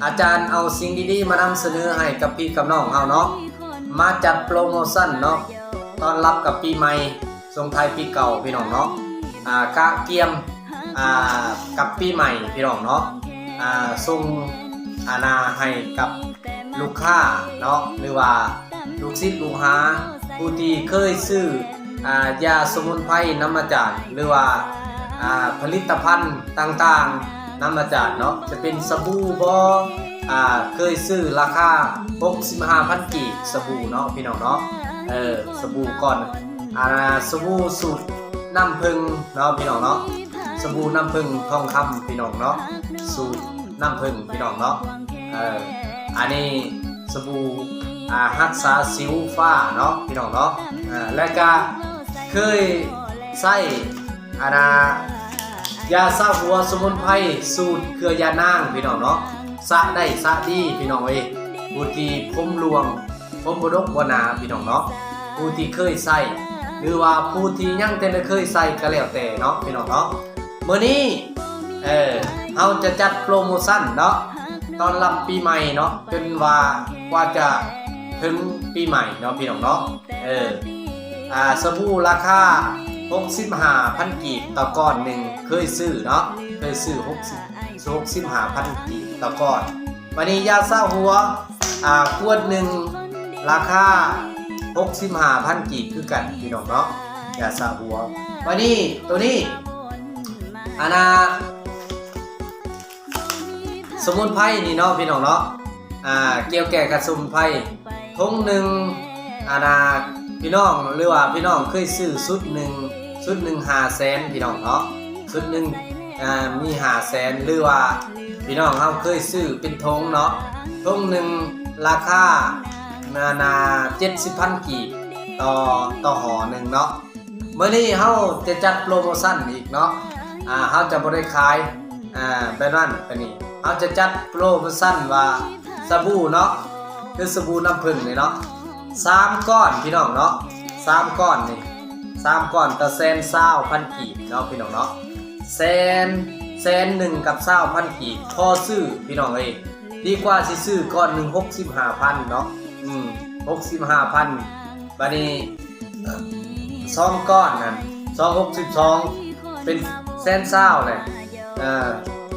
ອາຈານເອົາສິ່ງດີໆມານຳສະເໜີໃຫ້ກັບພີ່ກັບນ້ອງເຮົາເນາະ, ມາຈັດໂປຣໂມຊັນເນາະ ຕ້ອນຮັບກັບປີໃໝ່ ສົ່ງທ້າຍປີເກົ່າ ພີ່ນ້ອງເນາະ. ອາ ກະກຽມ ອາ ກັບປີໃໝ່ ພີ່ນ້ອງເນາະ, ອາ ສົ່ງ ອາ ນາ ໃຫ້ກັບລູກຄ້າເນາະ ຫຼືວ່າລູກສິດລູກຫາ ຜູ້ທີ່ເຄີຍຊື້ ອາ ຢາສະໝຸນໄພນຳອາຈານ ຫຼືວ່າ ອາ ຜະລິດຕະພັນຕ່າງໆນຳອາຈານເນາະ, ຈະເປັນສະບູບໍ ອາ ເຄີຍຊື້ລາຄາຫົກສິບຫ້າພັນກີບ ສະບູເນາະ ພີ່ນ້ອງເນາະ. ເອີ ສະບູກ່ອນ ອາ ສະບູສູດນ້ຳເຜິ້ງເນາະ ພີ່ນ້ອງເນາະ, ສະບູນ້ຳເຜິ້ງທອງຄຳ ພີ່ນ້ອງເນາະ, ສູດນ້ຳເຜິ້ງ ພີ່ນ້ອງເນາະ. ເອີ ອັນນີ້ສະບູ ອາ ຮັກສາສິວຟ້າເນາະ ພີ່ນ້ອງເນາະ. ອາ ແລະກະເຄີຍໃຊ້ ອາ ນາ ຢາສະຫົວສະໝຸນໄພສູດເຄືອຢານາງ ພີ່ນ້ອງເນາະ, ສະໄດ້ສະດີ ພີ່ນ້ອງເອີຍ. ຜູ້ທີ່ຜົມຫຼວງ ຜົມບໍ່ດົກບໍ່ໜາ ພີ່ນ້ອງເນາະ, ຜູ້ທີ່ເຄີຍໃຊ້ ຫຼືວ່າຜູ້ທີ່ຍັງແຕ່ໄດ້ເຄີຍໃຊ້ກະແລ້ວແຕ່ເນາະ ພີ່ນ້ອງເນາະ. ມື້ນີ້ ເອີ ເຮົາຈະຈັດໂປຣໂມຊັນເນາະ ຕ້ອນຮັບປີໃໝ່ເນາະ, ຈົນວ່າ ກວ່າຈະເຖິງປີໃໝ່ເນາະ ພີ່ນ້ອງເນາະ. ເອີ ອາ ສະບູລາຄາຫົກສິບຫ້າພັນກີບຕໍ່ກ້ອນໜຶ່ງ ເຄີຍຊື້ເນາະ, ເຄີຍຊື້ຫົກສິບ ຫົກສິບຫ້າພັນກີບຕໍ່ກ້ອນ. ບາດນີ້ຢາສະຫົວ ອາ ຂວດໜຶ່ງລາຄາຫົກສິບຫ້າພັນກີບຄືກັນ ພີ່ນ້ອງເນາະ, ຢາສະຫົວ. ບາດນີ້ໂຕນີ້ ອາ ນາ ສະໝຸນໄພນີ້ເນາະ ພີ່ນ້ອງເນາະ, ອາ ກ່ຽວແກ່ກັບສະໝຸນໄພ ຖົງໜຶ່ງ ອາ ນາ ພີ່ນ້ອງ ຫຼືວ່າພີ່ນ້ອງເຄີຍຊື້ຊຸດໜຶ່ງ ຊຸດໜຶ່ງຫ້າແສນ ພີ່ນ້ອງເນາະ, ຊຸດໜຶ່ງ ອາ ມີຫ້າແສນ ຫຼືວ່າພີ່ນ້ອງເຮົາເຄີຍຊື້ເປັນຖົງເນາະ, ຖົງໜຶ່ງລາຄາ ນາ ນາ ເຈັດສິບພັນກີບຕໍ່ ຕໍ່ຫໍໜຶ່ງເນາະ. ມື້ນີ້ເຮົາຈະຈັດໂປຣໂມຊັນອີກເນາະ, ອາ ເຮົາຈະບໍ່ໄດ້ຂາຍ ອາ ແບບນັ້ນແບບນີ້, ເຮົາຈະຈັດໂປຣໂມຊັນວ່າສະບູເນາະ, ຄືສະບູນ້ຳເຜິ້ງນີ້ເນາະ, ສາມກ້ອນ ພີ່ນ້ອງເນາະ, ສາມກ້ອນນີ້ ສາມກ້ອນກໍແສນຊາວພັນກີບເນາະ ພີ່ນ້ອງເນາະ, ແສນ ແສນໜຶ່ງກັບຊາວພັນກີບ ພໍຊື້ ພີ່ນ້ອງເອີຍ. ດີກວ່າຊິຊື້ກ້ອນໜຶ່ງຫົກສິບຫ້າພັນເນາະ, ອືມ ຫົກສິບຫ້າພັນ. ບາດນີ້ ສອງກ້ອນນັ້ນ ສອງ ຫົກສິບສອງ ເປັນແສນຊາວແຫຼະ, ເອີ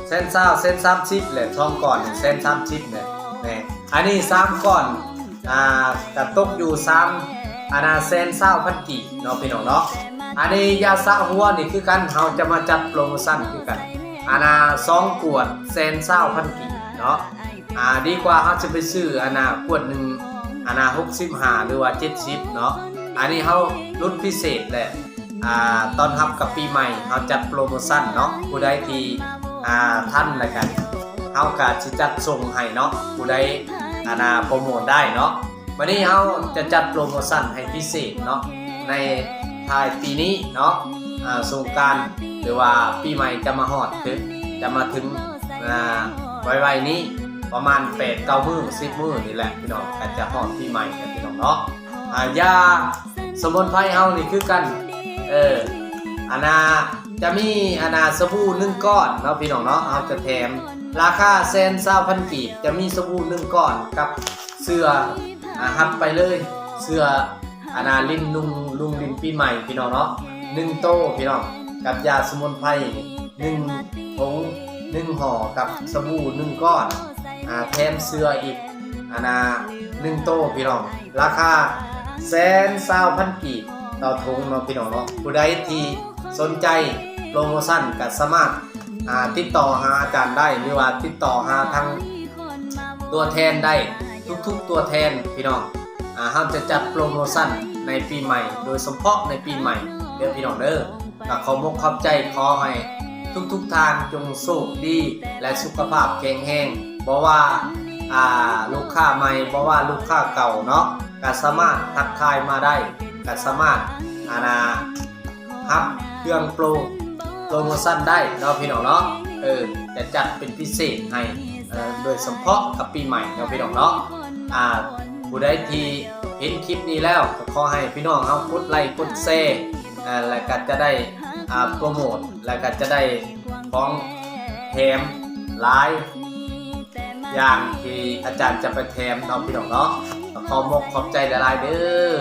ແສນຊາວ ແສນສາມສິບແຫຼະ, ສອງກ້ອນແສນສາມສິບແຫຼະ. ແນ່ ອັນນີ້ສາມກ້ອນ ອາ ກະຕົກຢູ່ສາມ ອາ ນາ ແສນຊາວພັນກີບເນາະ ພີ່ນ້ອງເນາະ. ອັນນີ້ຢາສະຫົວນີ້ຄືກັນ ເຮົາຈະມາຈັດໂປຣໂມຊັນຄືກັນ, ອາ ນາ ສອງຂວດແສນຊາວພັນກີບເນາະ. ອາ ດີກວ່າເຮົາຈະໄປຊື້ ອາ ນາ ຂວດໜຶ່ງ ອາ ນາ ຫົກສິບຫ້າ ຫຼືວ່າເຈັດສິບເນາະ. ອັນນີ້ເຮົາຫຼຸດພິເສດແຫຼະ ອາ ຕ້ອນຮັບກັບປີໃໝ່ ເຮົາຈັດໂປຣໂມຊັນເນາະ, ຜູ້ໃດທີ່ ອາ ທັນລະກະ ເຮົາກະຊິຈັດສົ່ງໃຫ້ເນາະ, ຜູ້ໃດ ອາ ນາ ໂປຣໂມດໄດ້ເນາະ. ບາດນີ້ເຮົາຈະຈັດໂປຣໂມຊັນໃຫ້ພິເສດເນາະ ໃນທ້າຍປີນີ້ເນາະ, ອາ ສົງການ ຫຼືວ່າປີໃໝ່ຈະມາຮອດ ຈະມາເຖິງ ອາ ໄວໆນີ້ ປະມານແປດເກົ້າມື້ ສິບມື້ນີ້ແຫຼະ ພີ່ນ້ອງ, ກໍຈະຮອດປີໃໝ່ແລ້ວ ພີ່ນ້ອງເນາະ. ອາ ຢາສະໝຸນໄພເຮົານີ້ຄືກັນ ເອີ ອາ ນາ ຈະມີ ອາ ນາ ສະບູໜຶ່ງກ້ອນເນາະ ພີ່ນ້ອງເນາະ, ເຮົາຈະແຖມລາຄາແສນຊາວພັນກີບ, ຈະມີສະບູໜຶ່ງກ້ອນກັບເສື້ອ ອາ ຮັບໄປເລີຍ ເສື້ອ ອາ ນາ ຫຼິ້ນ ລຸງ ລຸງຫຼິ້ນປີໃໝ່ ພີ່ນ້ອງເນາະ ໜຶ່ງໂຕ ພີ່ນ້ອງ, ກັບຢາສະໝຸນໄພໜຶ່ງຖົງ ໜຶ່ງຫໍ່ ກັບສະບູໜຶ່ງກ້ອນ ອາ ແຖມເສື້ອອີກ ອາ ນາ ໜຶ່ງໂຕ ພີ່ນ້ອງ, ລາຄາແສນຊາວພັນກີບຕໍ່ຖົງເນາະ ພີ່ນ້ອງເນາະ. ຜູ້ໃດທີ່ສົນໃຈໂປຣໂມຊັນກໍສາມາດ ອາ ຕິດຕໍ່ຫາອາຈານໄດ້ ຫຼືວ່າຕິດຕໍ່ຫາທາງຕົວແທນໄດ້ ທຸກໆຕົວແທນ ພີ່ນ້ອງ. ອາ ເຮົາຈະຈັດໂປຣໂມຊັນໃນປີໃໝ່ ໂດຍສະເພາະໃນປີໃໝ່ເດີ ພີ່ນ້ອງເດີ. ກໍຂໍມົກຂອບໃຈ, ຂໍໃຫ້ທຸກໆທ່ານຈົ່ງໂຊກດີ ແລະ ສຸຂະພາບແຂງແຮງ. ບໍ່ວ່າ ອາ ລູກຄ້າໃໝ່ ບໍ່ວ່າລູກຄ້າເກົ່າເນາະ, ກໍສາມາດທັກທາຍມາໄດ້, ກໍສາມາດ ອາ ນາ ຮັບເຄື່ອງໂປຣ ໂປຣໂມຊັນໄດ້ເນາະ ພີ່ນ້ອງເນາະ. ເອີ ຈະຈັດເປັນພິເສດໃຫ້ ເອີ ໂດຍສະເພາະກັບປີໃໝ່ເນາະ ພີ່ນ້ອງເນາະ. ອາ ຜູ້ໃດທີ່ເຫັນຄລິບນີ້ແລ້ວ ກໍຂໍໃຫ້ພີ່ນ້ອງເຮົາກົດໄລກົດແຊ ເອີ ແລ້ວກໍຈະໄດ້ ອາ ໂປຣໂມດ ແລ້ວກໍຈະໄດ້ຂອງແຖມຫຼາຍ. ຢ່າງທີ່ອາຈານຈະໄປແຖມເນາະພີ່ນ້ອງເນາະ. ຂໍມຸກຂອບໃຈຫຼາຍໆເດີ້.